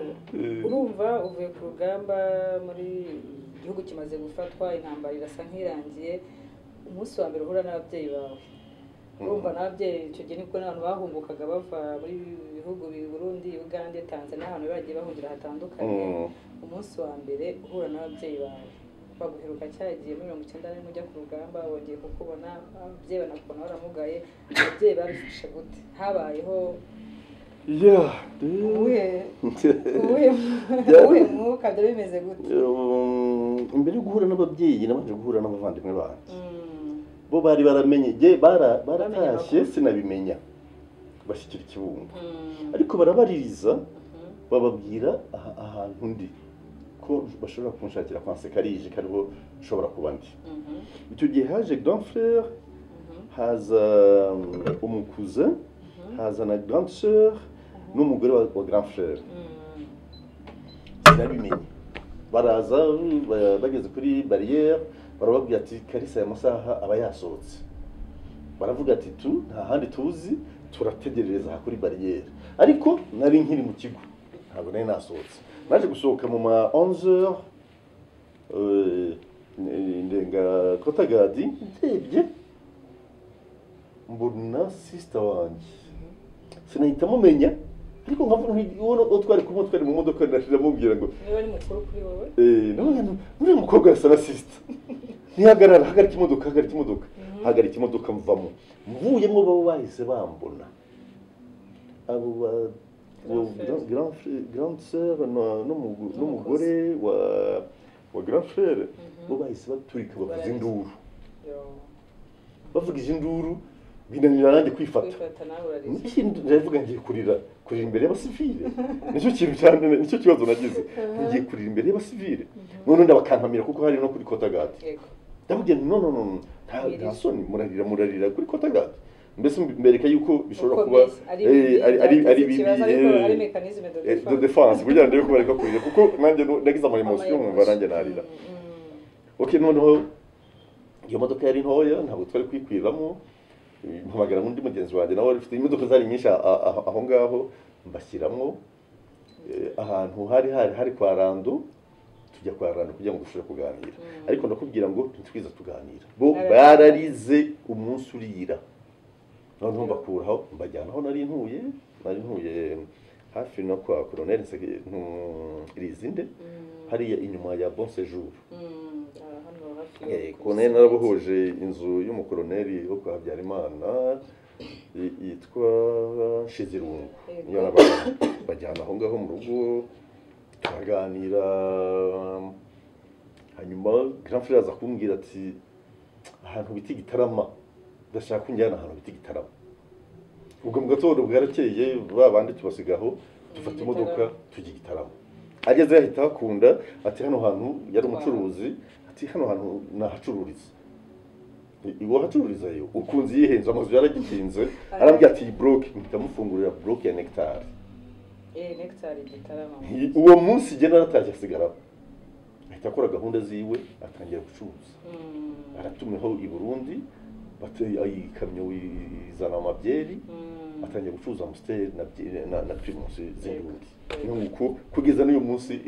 Urumva uvuye ku rugamba, muri igihugu kimaze gufatwa, intambara irasa nk'irangiye. Umunsi wa mbere uhura n'ababyeyi bawe, urumva n'ababyeyi icyo gihe nibwo n'abantu bahungukaga bava muri bihugu Burundi, Uganda, Tanzania, ahantu bagiye bahungira hatandukanye. Umunsi wa mbere uhura n'ababyeyi bawe. Baguheruka cyagiye muri 91 ujya ku rugamba, wongeye kukubona ababyeyi banakubona waramugaye. Ababyeyi babifashe gute? Habayeho uwuhe mwuka? Byari bimeze gute? Imbere yo guhura n'ababyeyi nabanje guhura n'abavandimwe banjye. Bo bari baramenye, baratashye sinabimenya, bashyikira Kibungo, ariko barabaririza bababwira ahantu ndi ko bashobora kunshakira kwa Nsekarije, kariho nshobora kuba ndi. Icyo gihe haje grand frère, haza umukuze, haza na grande sœur n'umugore wa grand frère. Sinabimenye, baraza bageze kuri barrière barababwira ati Kalisa aya masaha aba yasohotse. Baravuga ati tu nta handi tuzi, turategerereza aha kuri barrière. Ariko nari nkiri mu kigo, ntabwo nari nasohotse. Naje gusohoka mu ma 11h, ndenga Kotagadi, ndebye mbona sister wanjye, sinahita mumenya, ariko nkavuga uwo twari kumwe, twari mu modoka, ndamubwira ngo niba ari mukuru kuri wowe. Uriya mukobwa arasa na sister. Ntihagarara, hagarika imodoka, hagarika imodoka, hagarika imodoka, mvamo. Mvuyemo bo bahise bambona, abo grande sœur n'umugore wa grand frère, bo bahise baturika bavuza induru, bavugije induru binanira nanjye kwifata. Ndavuga ngiye kurira imbere y'abasivile, nicyo kintu cyane, nicyo kibazo nagize, ngiye kurira imbere y'abasivile none ndabakankamira, kuko hari no kuri Kotagadi. Ndababwira no no no, nta soni, murarira murarira kuri Kotagadi. Mbese mbereka yuko bishobora kuba ari bibi, ari mécanisme de défense kugira ndebe ko bareka kurira, kuko nanjye nagize ama emotion nkumva nanjye narira. Okay, noneho iyo modoka yari ntoya ntabwo twari kwikwiramo, mpamagara undi mugenzi wanjye nawe ufite imodoka zari nyinshi aho ngaho, mbashyiramo ahantu hari kwa Rando, tujya kwa Rando kugira ngo dushobore kuganira. Ariko ndakubwira ngo ntitwiza tuganira, bo bararize umunsi urira. Noneho mbakuraho mbajyana aho nari ntuye hafi no kwa Colonel Rizinde, hariya inyuma ya Bon Séjour. Colonel narabohoje inzu y'umukoloneli wo kwa Habyarimana yitwa Nshizirungu, niyo bajyana aho ngaho mu rugo turaganira. Hanyuma grand frère aza kumbwira ati ahantu bita Gitarama, ndashaka kunjyana ahantu bita Gitarama. Ubwo mu gatondo bwarakeye ba bandi tubasigaho, dufata imodoka tujya Gitarama. Ageze ahita akunda ati hano hantu yari umucuruzi, ati hano hantu nahacururiza. Iwo hacururiza yo ukunze yihenze, amazu yaragitinze. Arambwira ati block, mpita mufungurira block ya Nectar. Nectar Gitarama. Uwo munsi je naratashye asigara, ahita akora gahunda ziwe, atangira gucuruza. Aratumiho i Burundi, ikamyo izana amabyeri, atangira gucuruza Amstel na Primus z'Indundi. Nuko kugeza n'uyu munsi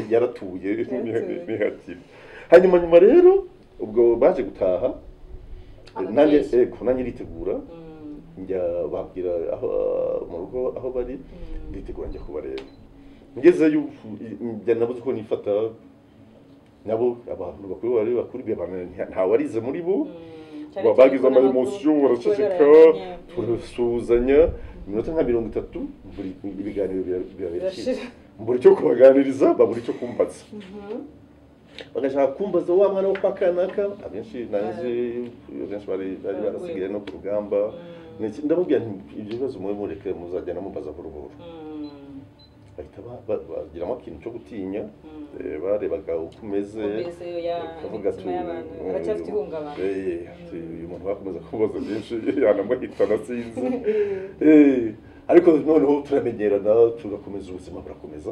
yaratuye ntihatire. Hanyuma nyuma rero ubwo baje gutaha, nanjye nditegura njya babwira aho mu rugo aho bari, nditegura njya kubareba. Ngezeyo njya nabuze uko nifata, nabo abantu bakuru bari bakuru ntawarize muri bo, bagize ama emotion baraceceka, turasuhuzanya iminota nka 30, buri ibiganiro birashira, mbura icyo kubaganiriza, babura icyo kumbaza. Bagashaka kumbaza wa mwana wo kwa kanaka, abenshi naje benshi bari barasigaye no ku rugamba. Ndamubwira nti ibyo bibazo mwe mureke muzajya namubaza buhoro. Bahita bagiramo ikintu cyo gutinya, barebaga uko umeze, bakavuga ati aracyafite ihungabana, uyu muntu bakomeza kumubaza byinshi yanamuhitana sinzi. Ariko noneho turamenyerana, tugakomeza ubuzima burakomeza.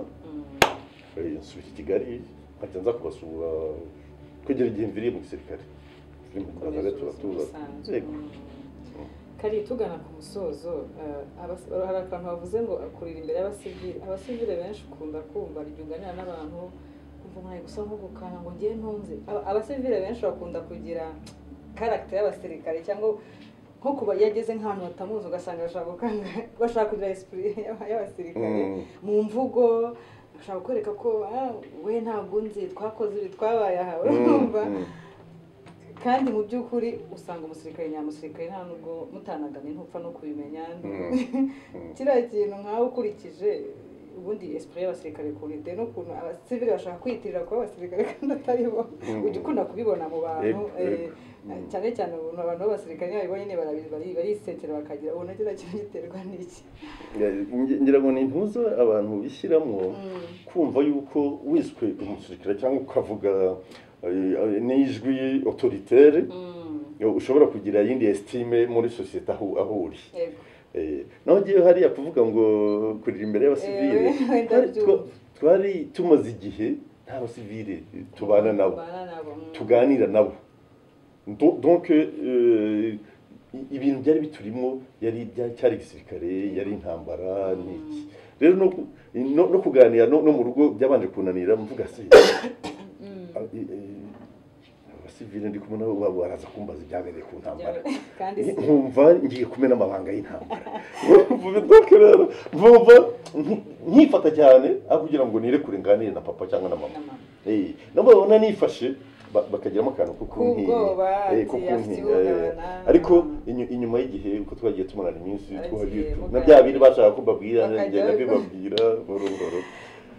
Nsubira i Kigali nkajya nza kubasura kugera igihe mviriye mu gisirikare. Kari tugana ku musozo, hari akantu bavuze ngo kurira imbere y'abasivile. Abasivile benshi ukunda kumva igihe uganira n'abantu kumva mwaye gusa nko gukanga ngo ngiye ntunze. Abasivile benshi bakunda kugira karagita y'abasirikare, cyangwa nko kuba yageze nk'ahantu batamuzi ugasanga bashaka gukanga, bashaka kugira esprit y'abasirikare mu mvugo. Ushaka kwereka ko we ntabwo nzi, twakoze ibi, twabaye aha, urumva? Kandi mu by'ukuri usanga umusirikare nyamusirikare nta nubwo mutanaganye ntupfa no kubimenya. Kiriya kintu nkawe ukurikije ubundi esprit y'abasirikare ukuntu iteye n'ukuntu abasivili bashaka kwiyitirira kuba abasirikare kandi atari bo, ujya ukunda kubibona mu bantu, cyane cyane ukuntu abantu b'abasirikare iyo babibonye nyine barisekera bakagira ubona kiriya kintu giterwa n'iki? Ngira ngo ni impuzu abantu bishyiramo kumva yuko wiswe umusirikare cyangwa ukavuga n'ijwi autoritaire ushobora kugira yindi estime muri sosiyete aho uri. Naho ngiye hariya kuvuga ngo kurira imbere y'abasivile, Wenda byumva. twari tumaze igihe nta basivile tubana nabo, Tubana nabo. Tuganira nabo. Donc ibintu byari biturimo yari cyari igisirikare, yari intambara n'iki. Rero no kuganira no mu rugo byabanje kunanira, mvuga se abasivile ndi kumwe nabo baraza kumbaza ibyabereye ku ntambara, Kandi si nkumva ngiye kumena amabanga y'intambara. Donc rero nkumva nkifata cyane aho kugira ngo nirekure nganire na papa cyangwa na mama. Na mama. Nabo babona nifashe bakagiramo akantu ko kuntinya. K'ubwoba, ko ati, afite kuntinya, ihungabana. Ariko inyuma y'igihe uko twagiye tumarana iminsi, Agiye twagiye na muganira. bya bindi bashaka ko mbabwira Bakajya ngenda mbibabwira buhoro buhoro.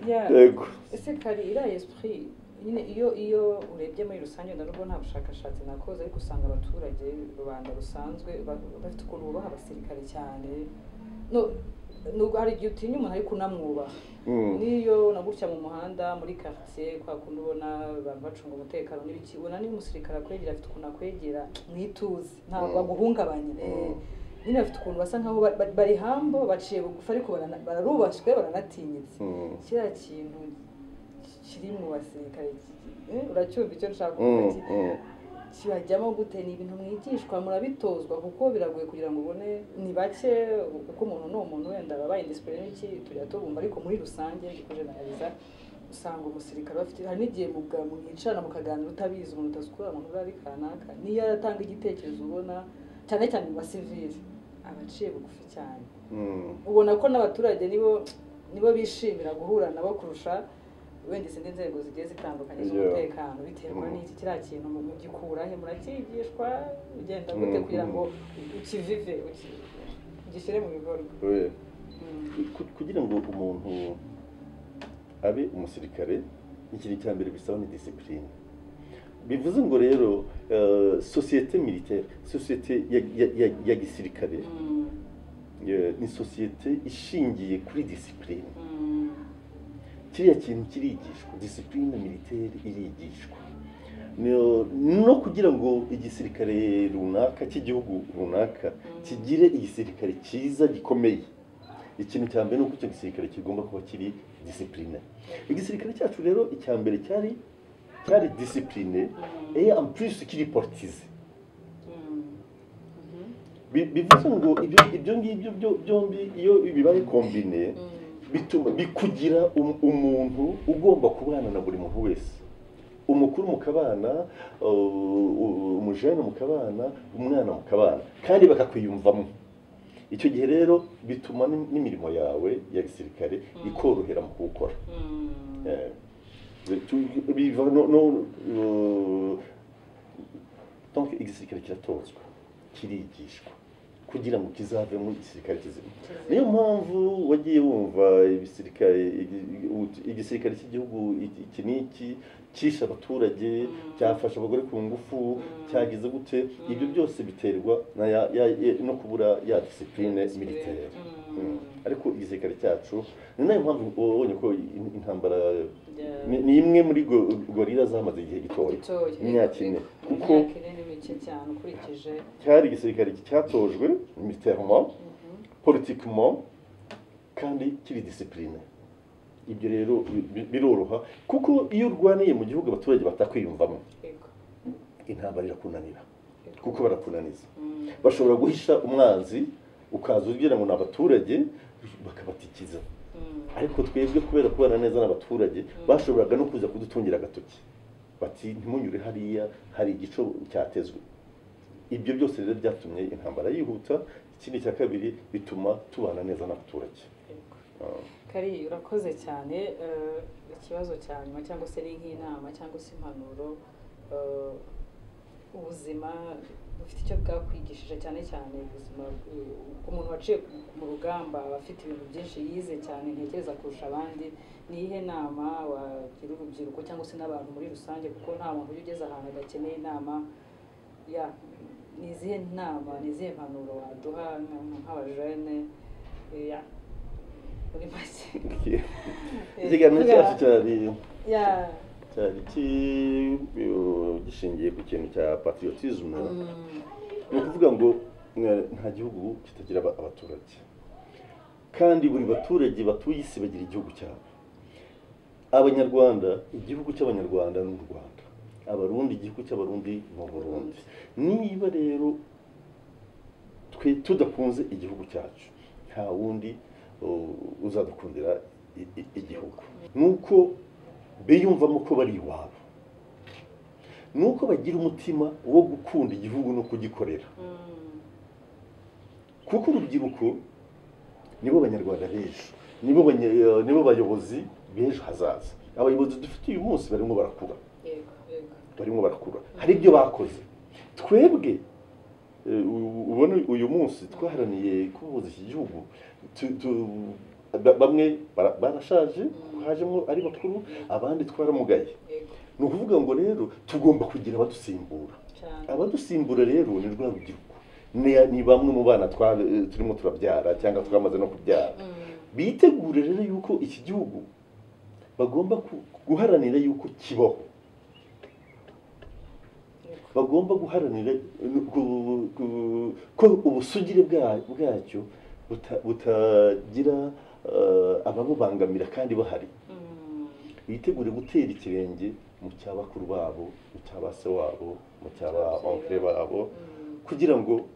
Yeah. Yego. Ese kari iriya esprit nyine, iyo urebye muri rusange, wenda nubwo nta bushakashatsi nakoze, ariko usanga abaturage, rubanda rusanzwe, bafite ukuntu bubaha abasirikare cyane. No nubwo hari igihe utinya umuntu ariko unamwubaha. Niyo na gutya mu muhanda, muri quartier, kwa kundi ubona abantu bacunga umutekano n'ibiki, ubona niba umusirikare akwegera afite ukuntu akwegera mu ituze, ntabwo aguhungabanya. Nyine bafite ukuntu basa nkaho bari hambo, baciye bugufi, ariko bararubashywe, baranatinyitse. Kiriya kintu kiri mu basirikare uracyumva icyo nshaka kuvuga? Kibajyamo gute? Ni ibintu mwigishwa, murabitozwa? Kuko biragoye kugira ngo ubone, ni bake, kuko umuntu ni umuntu, wenda ababaye indiscipline n'iki tujya tubumva, ariko muri rusange ndi kugeneraliza, usanga umusirikare bafite, hari n'igihe mwicarana mukaganira utabizi, umuntu utazi ukura umuntu uri kanaka, niyo atanga igitekerezo ubona cyane cyane mu basivili abaciye bugufi cyane. Ubona ko n'abaturage nibo bishimira guhura nabo kurusha wenda izindi nzego zigiye zitandukanye z'umutekano. Biterwa n'iki? Kiriya kintu mugikura he? Muracyigishwa? Ugenda gute kugira ngo ukivive, ugishyire mu bikorwa? Kugira ngo umuntu abe umusirikare, ikintu cya mbere bisaba ni discipline. Bivuze ngo rero société militaire, société ya gisirikare, ni société ishingiye kuri discipline. Kiriya kintu kirigishwa, discipline militaire irigishwa. No kugira ngo igisirikare runaka cy'igihugu runaka kigire igisirikare cyiza gikomeye, ikintu cya mbere ni uko icyo gisirikare kigomba kuba kiri discipliné. Igisirikare cyacu rero, icya mbere cyari discipliné et en plus kiri politisé. Bivuze ngo ibyo ngibyo byombi iyo bibaye combiné, bituma bikugira umuntu ugomba kubana na buri muntu wese, umukuru mukabana, umujene mukabana, umwana mukabana, kandi bakakwiyumvamo. Icyo gihe rero bituma n'imirimo yawe ya gisirikare ikorohera mu kuwukora. Biva no donc igisirikare kiratozwa, kirigishwa kugira ngo kizavemo igisirikare kizima. Niyo mpamvu wagiye wumva ibisirikare, igisirikare cy'igihugu iki n'iki cyishe abaturage, cyafashe abagore ku ngufu, cyagize gute. Ibyo byose biterwa na no kubura ya discipline militaire. Ariko igisirikare cyacu, ni nayo mpamvu wabonye ko intambara ni imwe muri guerrilla zamaze igihe gitoya, gitoya, imyaka 4, kuko imyaka 4 ni mike cyane ukurikije. Cyari igisirikare cyatojwe militairement, politiquement, kandi kiri discipliné. Ibyo rero biroroha, kuko iyo urwaniye mu gihugu abaturage batakwiyumvamo, intambara irakunanira, kuko barakunaniza. Bashobora guhisha umwanzi, ukaza ugira ngo ni abaturage, bakabatikiza. Ariko twebwe kubera kubana neza n'abaturage, bashoboraga no kuza kudutungira agatoki bati: "Ntimunyure hariya, hari igico cyatezwe." Ibyo byose rero byatumye intambara yihuta. Ikindi cya kabiri, bituma tubana neza n'abaturage. Kari, urakoze cyane. Ikibazo cya nyuma, cyangwa se ni nk'inama cyangwa se impanuro, ubuzima bufite icyo bwakwigishije, cyane cyane ubuzima, umuntu waciye mu rugamba aba afite ibintu byinshi yize cyane, ntekereza kurusha abandi. Ni iyihe nama wagira urubyiruko cyangwa se n'abantu muri rusange, kuko nta muntu ujya ugeze ahantu adakeneye inama? Ya, ni izihe nama, ni izihe mpanuro waduha nk'abajene? Ya, muri make. Ikiganiro cyacu cyari gishingiye ku kintu cya patriotisme. Ni ukuvuga ngo nta gihugu kitagira abaturage, kandi buri baturage batuye isi bagira igihugu cyabo. Abanyarwanda, igihugu cy'Abanyarwanda ni u Rwanda. Abarundi, igihugu cy'Abarundi ni Burundi. Niba rero twe tudakunze igihugu cyacu, nta wundi uzadukundira igihugu. Nuko biyumvamo ko bari iwabo, nuko bagira umutima wo gukunda igihugu no kugikorera, kuko urubyiruko nibo Banyarwanda b'ejo, nibo bayobozi b'ejo hazaza. Abayobozi dufite uyu munsi barimo barakura, barimo barakura, hari ibyo bakoze. Twebwe ubona uyu munsi twaharaniye kubohoza iki gihugu, bamwe barashaje, hajemo ari bakuru, abandi twaramugaye. Ni ukuvuga ngo rero tugomba kugira abadusimbura. Abadusimbura rero ni rwa rubyiruko, ni bamwe mu bana turimo turabyara cyangwa twamaze no kubyara. Bitegure rero yuko iki gihugu bagomba guharanira yuko kibaho, bagomba guharanira ko ubusugire bwacyo butagira ababubangamira kandi bahari. Bitegure gutera ikirenge mu cya bakuru babo, mu cya ba se wabo, mu cya ba onkle babo, kugira ngo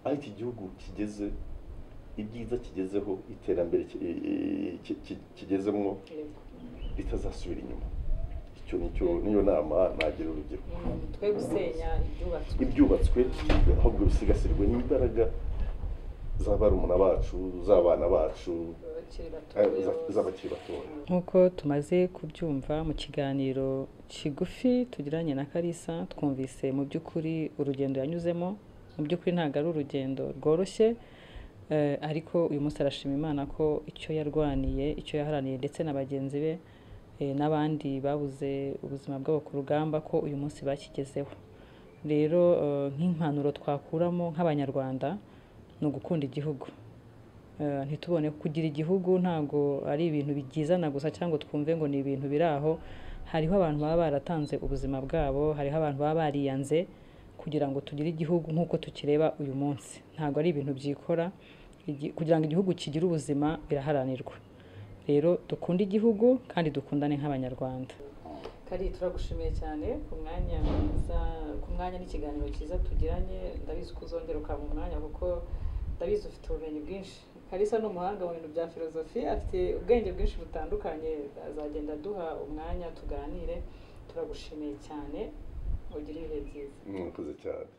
aho iki gihugu kigeze, ibyiza kigezeho, iterambere kigezemo ritazasubira inyuma. Icyo nicyo niyo nama nagira urubyiruko. Twe gusenya ibyubatswe, ahubwo bisigasirwe n'imbaraga z'abarumuna bacu, z'abana bacu, z'abakiri batoya. Nk'uko tumaze kubyumva mu kiganiro kigufi tugiranye na Kalisa, twumvise mu by'ukuri urugendo yanyuzemo. Mu by'ukuri ntabwo ari urugendo rworoshye, ariko uyu munsi arashima Imana ko icyo yarwaniye, icyo yaharaniye, ndetse na bagenzi be n'abandi babuze ubuzima bwabo ku rugamba, ko uyu munsi bakigezeho. Rero nk'impanuro twakuramo nk'Abanyarwanda ni ugukunda igihugu. Ntitubone kugira igihugu ntabwo ari ibintu byizana gusa, cyangwa twumve ngo ni ibintu biri aho. Hariho abantu baba baratanze ubuzima bwabo, hariho abantu baba bariyanze kugira ngo tugire igihugu nk'uko tukireba uyu munsi. Ntabwo ari ibintu byikora. Kugira ngo igihugu kigire ubuzima biraharanirwa. Rero dukunde igihugu kandi dukundane nk'Abanyarwanda. Kari, turagushimiye cyane ku mwanya mwiza, ku mwanya n'ikiganiro cyiza tugiranye. Ndabizi ko uzongera ukaba umwanya, kuko ndabizi ufite ubumenyi bwinshi. Kalisa ni umuhanga mu bintu bya filozofi, afite ubwenge bwinshi butandukanye, azagenda aduha umwanya tuganire. Turagushimiye cyane, ugire ibihe byiza. Murakoze cyane.